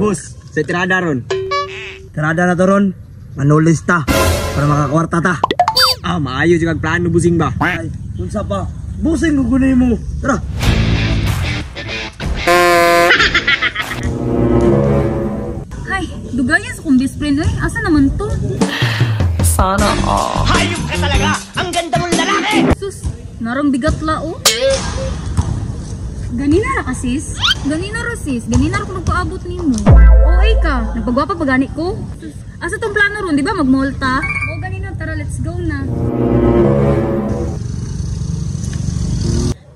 Boss, sa tirada ron. Tirada na to ron. Manulis ta para makakwarta ta. Ah, maayo jud kag plano, busing ba? Ay, unsa pa? Busing ko gunay mo. Tara. Ay, dugayan sa kong best friend oy. Asa naman to? Sana all. Hayop ka talaga! Ang ganda mong lalaki! Sus, narang bigat la oh. Ganina ra ka, sis. Ganina ra, sis. Ganina ra ko nagpaabot nimo. Okay ka. Nagpagwapa pa gani ko. Sus, asa tong plano ron, di ba mag-mall ta? O ganina, tara, let's go na.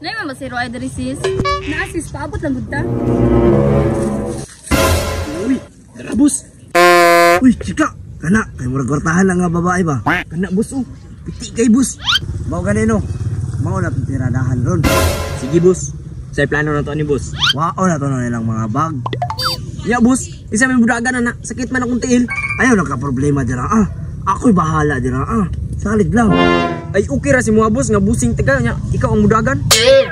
Nay, mama si Roy diri, sis. Naa, sis, paabot lang gud ta. Uy, tara, boss. Uy, chika. Kana, kay murag kwartahan lang nga babae ba? Kana, boss oh. Piti kay boss. Mao ganino. Mao na tong tiradahan ron. Sige, boss. Sa plano na to ni boss. Wao na to na nilang mga bag. Ya, boss. Isa may budagan na sakit man akong tiil. Ayaw nagka problema dira ah. Ako'y bahala dira ah. Salig lang. Ay, okay ra si mga boss nga busing taga nya. Ikaw ang mudagan.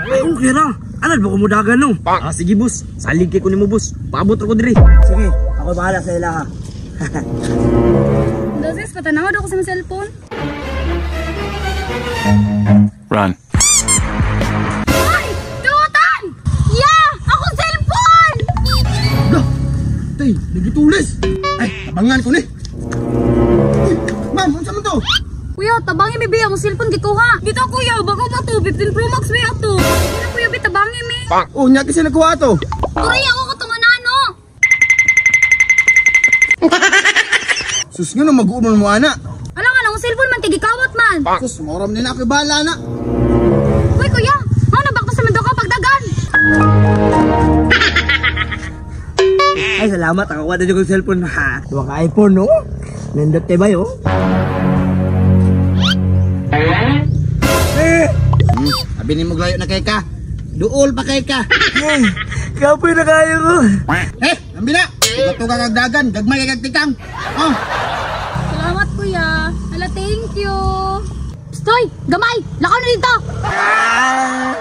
Ay, okay ra. Anad ba kumudagan no? Ah, sige, boss. Salig kay ko nimo, boss. Paabot ra ko diri. Sige, ako'y bahala sa ila ha. Daw, sis, patanaw daw ko sa mga cellphone. Run. Ay! Dutan! Ya! Akong cellphone! Tay, nagitulis. Ay, tabangan ko ni. Uy, ma'am, unsa man to? Kuya, tabangi mi biya akong cellphone gikuha. Dito kuya, bago pa to, 15 Pro Max mi ato. Sige na kuya, bi tabangi mi. Oh, nya kasi nagkuha to. Turay ako katunganano. Sus nga no, mag-uumon mo ana. Ala nga akong cellphone man tigikawat man. Sus, moram din ako bahala na. Uy kuya, ano ba sa mando ka pagdagan? Ay, salamat. Nakakuha na yung cellphone ha. Duha ka iPhone, no? Nindot kay bayo. Eh, Abi ni mo glayo na kay ka. Duol pa kay ka. eh, kapoy na kayo ko. Eh, ambi na. Tuga-tuga kag dagan, gagmay kay kag tikang. Oh, Salamat kuya. Ala, thank you. Stoy, gamay, lakaw na dito. Ah!